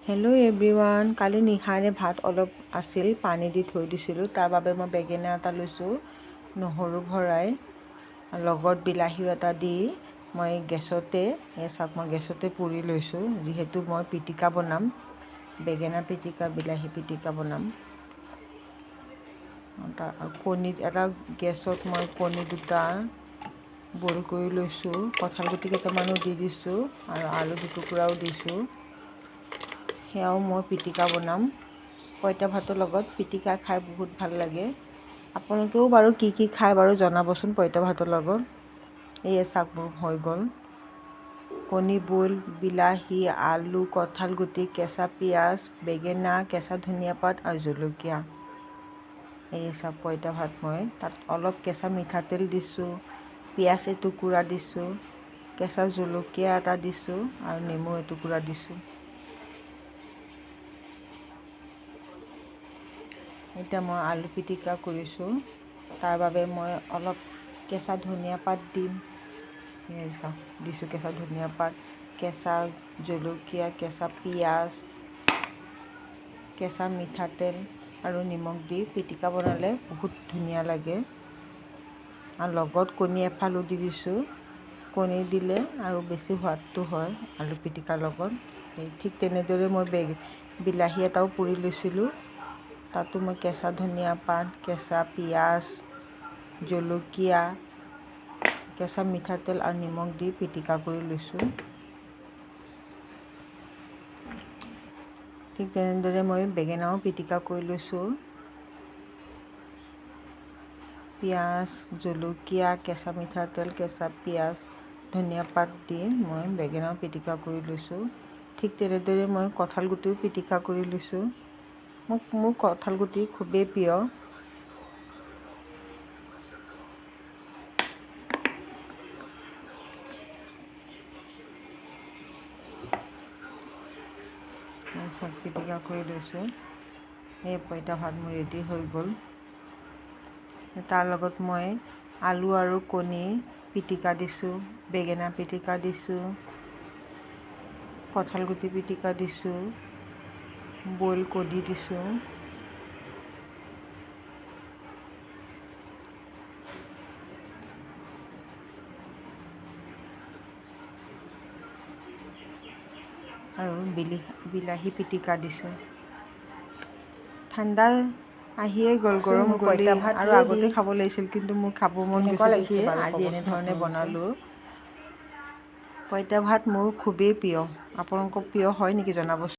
Hello' everyone, কালি নিশাৰে ভাত অলপ আছিল, পানী দি থৈ দিছিলোঁ। তাৰ বাবে মই বেঙেনা এটা লৈছোঁ, নহৰু ভৰাই লগত বিলাহীও এটা দি মই গেছতে, এয়া চাওক, মই গেছতে পুৰি লৈছোঁ। যিহেতু মই পিটিকা বনাম, বেঙেনা পিটিকা, বিলাহী পিটিকা বনাম। তাৰ কণী এটা গেছত মই কণী দুটা বইল কৰি লৈছোঁ, কঁঠাল গুটি কেইটামানো দি দিছোঁ আৰু আলু দুটুকুৰাও দিছোঁ। সেয়াও মই পিটিকা বনাম। পঁইতা ভাতৰ লগত পিটিকা খাই বহুত ভাল লাগে। আপোনালোকেও বাৰু কি কি খায় বাৰু জনাবচোন পঁইতা ভাতৰ লগত। এয়া চাওক, মোৰ হৈ গ'ল। কণী বইল, বিলাহী, আলু, কঁঠাল গুটি, কেঁচা পিঁয়াজ, বেঙেনা, কেঁচা ধনিয়া পাত আৰু জলকীয়া। এই চাওক, পঁইতা ভাত মই তাত অলপ কেঁচা মিঠাতেল দিছোঁ, পিঁয়াজ এটুকুৰা দিছোঁ, কেঁচা জলকীয়া এটা দিছোঁ আৰু নেমু এটুকুৰা দিছোঁ। এতিয়া মই আলু পিটিকা কৰিছোঁ। তাৰ বাবে মই অলপ কেঁচা ধনিয়া পাত দিম। চাওক, দিছোঁ কেঁচা ধনিয়া পাত, কেঁচা জলকীয়া, কেঁচা পিঁয়াজ, কেঁচা মিঠাতেল আৰু নিমখ দি পিটিকা বনালে বহুত ধুনীয়া লাগে। আৰু লগত কণী এফালো দি দিছোঁ। কণী দিলে আৰু বেছি সোৱাদটো হয় আলু পিটিকাৰ লগত। ঠিক তেনেদৰে মই বিলাহী এটাও পুৰি লৈছিলোঁ। তাতো মই কেঁচা ধনিয়া পাত, কেঁচা পিঁয়াজ, জলকীয়া, কেঁচা মিঠাতেল আৰু নিমখ দি পিটিকা কৰি লৈছোঁ। ঠিক তেনেদৰে মই বেঙেনাও পিটিকা কৰি লৈছোঁ। পিঁয়াজ, জলকীয়া, কেঁচা মিঠাতেল, কেঁচা পিঁয়াজ, ধনিয়া পাত দি মই বেঙেনাও পিটিকা কৰি লৈছোঁ। ঠিক তেনেদৰে মই কঁঠাল গুটিও পিটিকা কৰি লৈছোঁ। মোৰ কঁঠাল গুটি খুবেই প্ৰিয়। চব পিটিকা কৰি লৈছোঁ। এই পঁইতা ভাত মোৰ ৰেডি হৈ গ'ল। তাৰ লগত মই আলু আৰু কণী পিটিকা দিছোঁ, বেঙেনা পিটিকা দিছোঁ, কঁঠাল গুটি পিটিকা দিছোঁ, বইল কণী দিছোঁ। আৰু বিলাহী পিটিকা দিছোঁ। ঠাণ্ডা আহিয়ে গ'ল, গৰম মোৰ গ'লেই পঁইতা ভাত আৰু ৰেডি। আগতে খাব লাগিছিল, কিন্তু মোৰ খাব মন কেনেকুৱা গৈছে লাগিছে দেখি বাৰু আজি ক'বচোন এনেধৰণে আপোনালোকে? বনালোঁ। পঁইতা ভাত মোৰ খুবেই প্ৰিয়। আপোনালোকৰ প্ৰিয় হয় নেকি জনাবচোন।